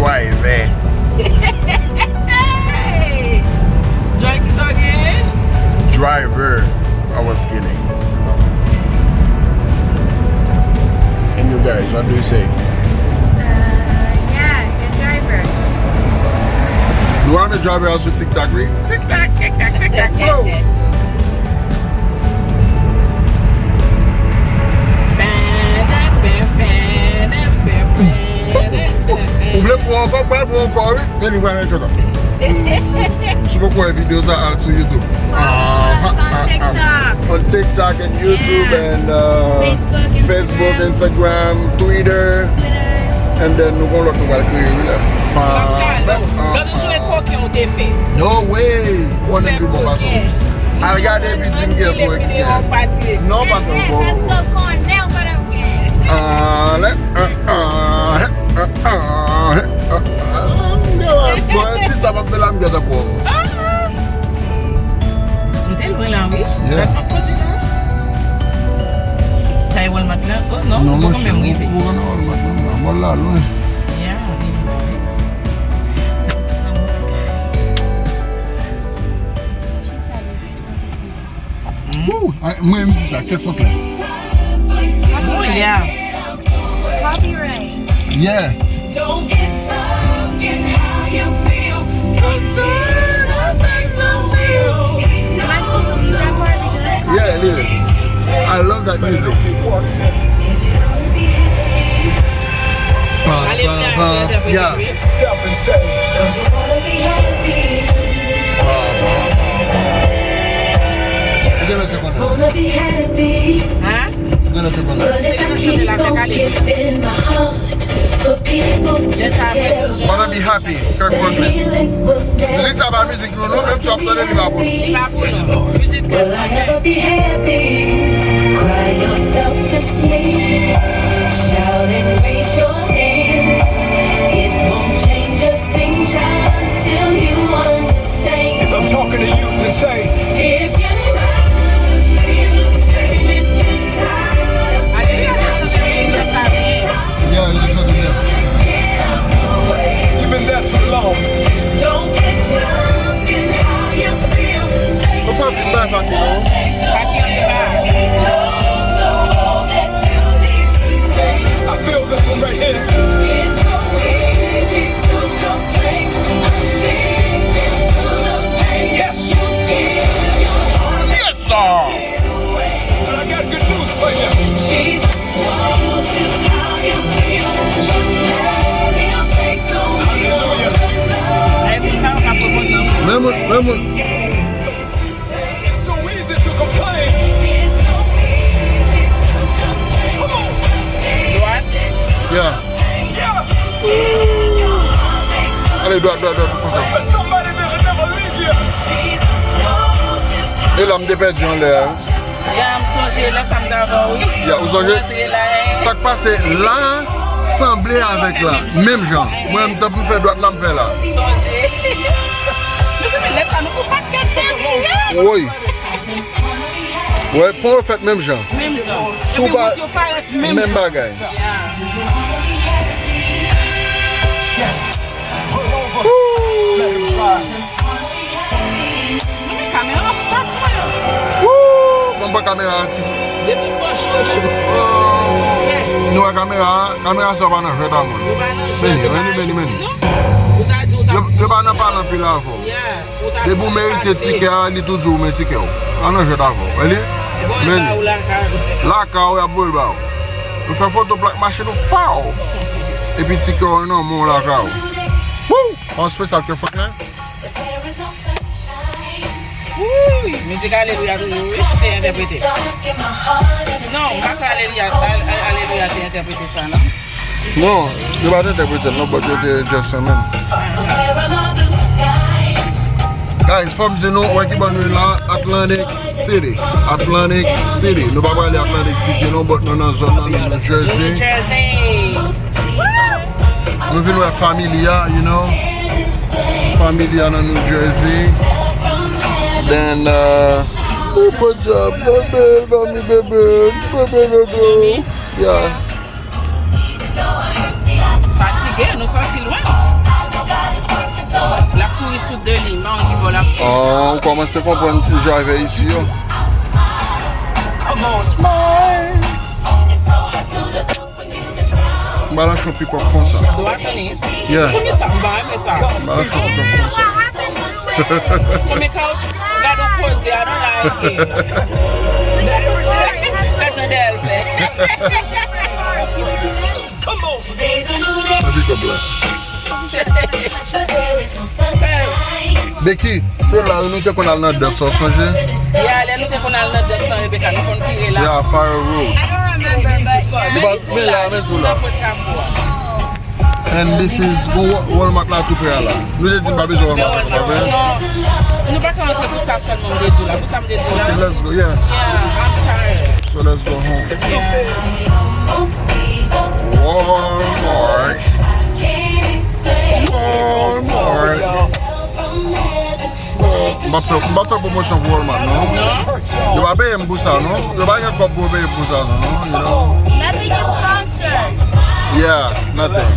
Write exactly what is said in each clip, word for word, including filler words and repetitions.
Driver. Hey! Joy, ki sa w gen? Driver. I was kidding. And you guys, what do you say? Uh, yeah, good driver. Nou wè driver a sou TikTok, wi. TikTok, TikTok, TikTok, go! Ou vle pran ankò, pral pran ankò, wi. Men li pral ret kontan. Si w poko wè videyo sa, al sou YouTube. Follow us on TikTok. On TikTok and YouTube and uh, Facebook, Instagram, Twitter. And then nou gon lòt nou pral kreye, wi la. Gade jwe koken ou te fè. No way! Ou konnen m pi bon pase w. Al gade epi di m kiyès ou wè ki gen. Non, pase w bon. Paske w konnen ou pa t ap gen. Ah, lè, ah, ah, ah, ah, ah, ah. Bon, ti sa m ap fè la, m gen tan pwòp. Ah! Nou te lwen la, wi. Yeah. Lòt m ap kondui la. Sa e Walmart la? Oh, non, nou poko menm rive. Non, monchè, nou poko nan Walmart, non, non, mòl la lwen. Yeah, li lwen, wi. Sa, sa nan mòl, guys. Woo! Ay, mwen menm di sa, kèt fòk la. Oh, yeah. Copyright. Yeah. Don't get stuck in how you feel. Say Jesus, take the wheel. Am I supposed to leave that part because it's copyright? Yeah, leave it. I love that music. Ba, ba, ba. Yeah. Step and say, don't you wanna be happy? Ba, ba, ba. Ou gen lòt te kontan? Wanna be happy. Hein? Ou gen lòt te kontan? But if I keep on giving my heart for people to care, wanna be happy, Kirk Franklin. Mizik sa pa mizik nou, nou menm si w ap tande li pa pou nou. Li pa pou nou. Mizik Kirk Franklin. Will I ever be happy? Cry yourself to sleep. Shout and raise your hands. It won't change a thing, child, till you understand. If I'm talking to you to say, if you're tired, feel the same. If you're tired of things, change your things. Yeah, li te chante byen. You've been there too long. Don't get stuck in how you feel. Ou pa fin bay Faki non. Faki an depa. I feel this one right here. It's so easy to complain. I'm addicted to the pain. Yes. You give your heart. Yes, sir. But I got good news for you. Jesus knows just how you feel. Just let him take the wheel. Hallelujah. Men moun, men moun. It's so easy to complain. Come on. Yeah. Yeah. Ale, dwat, dwat, dwat, konsa. Somebody that'll never leave you. E la, m te pèdi anlè a. Ya, m sonje lè sa m t avè w, wi. Ya, ou sonje? Ou rantre la, eh. Sa k pase la sanble avèk la. Menm jan. Mwen, m t ap fè dwat la, m fè la. M sonje. Mezanmi, lè sa nou pou pa kèk de milyon. Woy. Wè, pon yo fèt menm jan. Menm jan. Sou ba, menm bagay. Ya. Woo! Non, men kamera an fas mwen. Woo! Bon, bon, kamera a ki. Depi m panche yo cho. Oh. Ti kè. Nou wè kamera a, kamera sa pa nan jwèt a moun. Nou pa nan jwèt, yo pa Ayiti, non. Ou ta di ou ta. Yo, yo pa nan pale anpil avè w. Yeah. Depi w merite tikè a, li tou di w men tikè w. Pa nan jwèt avè w. Wè li? Men li. Lakay ou, y ap voye l ba w. Ou fè foto plak machin ou, faw! Epi tikè w nan men w lakay ou. Woo! On spesyal ke fòk la. Wouy! Mizik Alelouya toujou, wi, te entèprete. Non, m pa kwè Alelouya, Al-, Al-, Alelouya te entèprete sa, non. Non, yo pa t entèprete l non, but yo te just menm. Guys, fò m di nou, wè ki bò nou ye la, Atlantic City. Atlantic City. Nou pa prale Atlantic City non, but nou nan zòn nan, nan New Jersey. New Jersey. Nou vin wè family a, you know. Family a nan New Jersey. Then, uh, oh, podyab, bebe, mami, bebe, bebe, dodo. Yeah. Fatige, nou sòti lwen. L ap kouri sou de liy, m pa konn ki bò l ap fè. Oh, ou kòmanse konprann ti driver isi yo. Smile. M ba l yon pipòp konsa. Dwa tande. Yeah. Pou ki sa? M pa renmen sa. M ba l yon pipòp konsa. Konbyen kawoutchou? Gade yon koze, I don't like it. Gade jan dèyè l fè. Sa pikòp la. Becky, se la nou te konn al nan dans, ou sonje? Ya, lè nou te konn al nan dans lan, Rebecca, nou konn vire la. Yeah, Fire Road. I don't remember, but men la, men tou la. And this is, bon, Wa-, Walmart la tou prè a la. Nou te di m pa bezwen Walmart la, pa vre? Non, nou pa ka antre pou sa sèlman, m te di w la. Pou sa m te di w la. Okay, let's go, yeah. Yeah, I'm tired. So let's go home. Yeah. Walmart. Walmart. M ap fè, m ap fè pwomosyon pou Walmart, non. Yo pa peye m pou sa, non. Yo pa gen kòb pou yo peye m pou sa, non. You know? Nothing is sponsored. Yeah, nothing.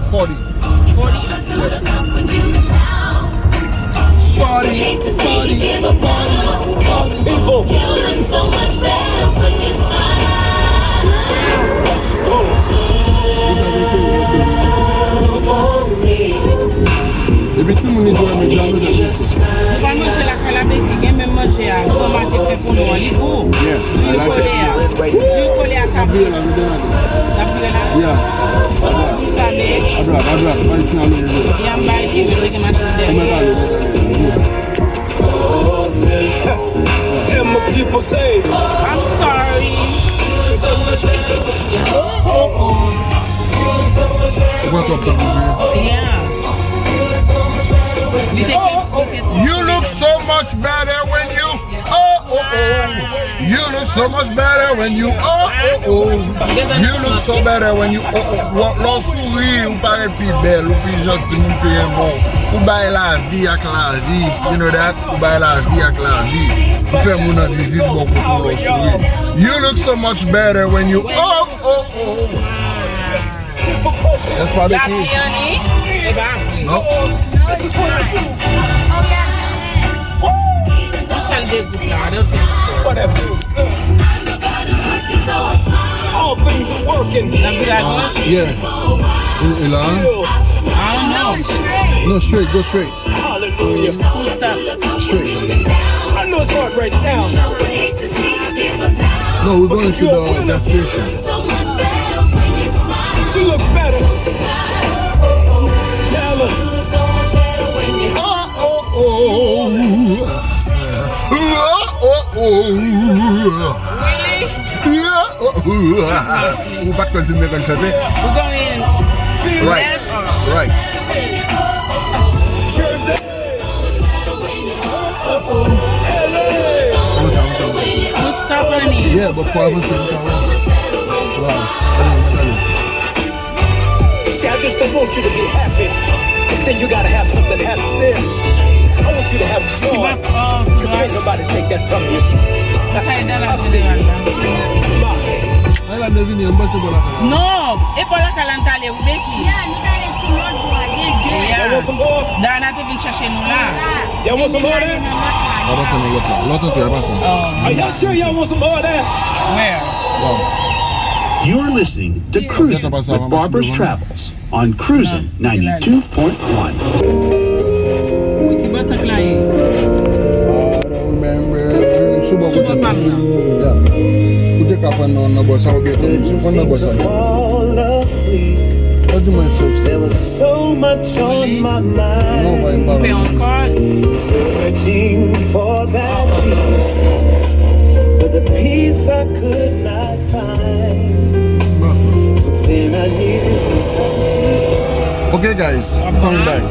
Forty. Forty. Forty, forty, forty, forty. People. Epi timoun Izrayèl yo dja manje. Nou pral manje lakay la, Becky, gen menm manje a granma te fè pou nou an, li gou. Yeah, I like it. Diri kole a. Diri kole a. N ap vire la, nou degaje. N ap vire la? Yeah. Di m sa, men. Adra, adra, bay si alo. Yeah, m bay li, men gen machin dèyè. Ou mèt ale, ou mèt ale. Yeah. And my people say, I'm sorry. Ou wè twòp tan pou mwen. Yeah. Li te, li te twòp. You look so much better when you, oh, oh, oh. You look so much better when you, oh, oh, oh. You look so better when you, oh, oh. Lè w souri, ou parèt pi bèl, ou pi janti, moun pi renmen w. Ou bay lavi ak lavi. You know that? Ou bay lavi ak lavi. Ou fè moun anvi viv bò kote w lè w souri. You look so much better when you, oh, oh, oh. That's why they keep. Non? Yon sèl degout la, I don't think so. But that feels good. All things are working. N ap vire agoch? Yeah. E, e la? I don't know. No, straight, go straight. Hallelujah. Full stop. Straight. I know it's hard right now. No, we're going to the gas station. You look better. Tell us. Oh, oh, oh. Oh, oh, oh. Really? Yeah, oh, oh. Ou pa t konn si m te konn chante? Ou konn. Right. Right. What's happening? Yeah, but for us, it's, uh, wow. See, I just don't want you to be happy. But then you gotta have something happen there. I want you to have joy. Because can't nobody take that from you. Sa e dala jeneral la. Ay, la devine, m panse bò lakay la. Non, e bò lakay la n t ale, wi, Becky. Yeah, nou t ale sou lòt bò a, gen de. Yeah. Y'all want some more? Dana te vin chache nou la. Y'all want some more of that? Lòt antre nan lòt la. Lòt antre a pa sa. Are y'all sure y'all want some more of that? Where? Wow. You're listening to Cruisin' with Barbara's Travels on Cruisin' ninety-two point one. Wi, ki bò tank la ye? I don't remember. Sou bò kote m nan. Yeah. Ou te ka pran nan, nan bò sa oubyen tann misye. Pran nan bò sa. Sa di mwen se. Non, pa yon pawòl. Searching for that peace, but the peace I could not find. So then I needed. Okay, guys, I'm coming back.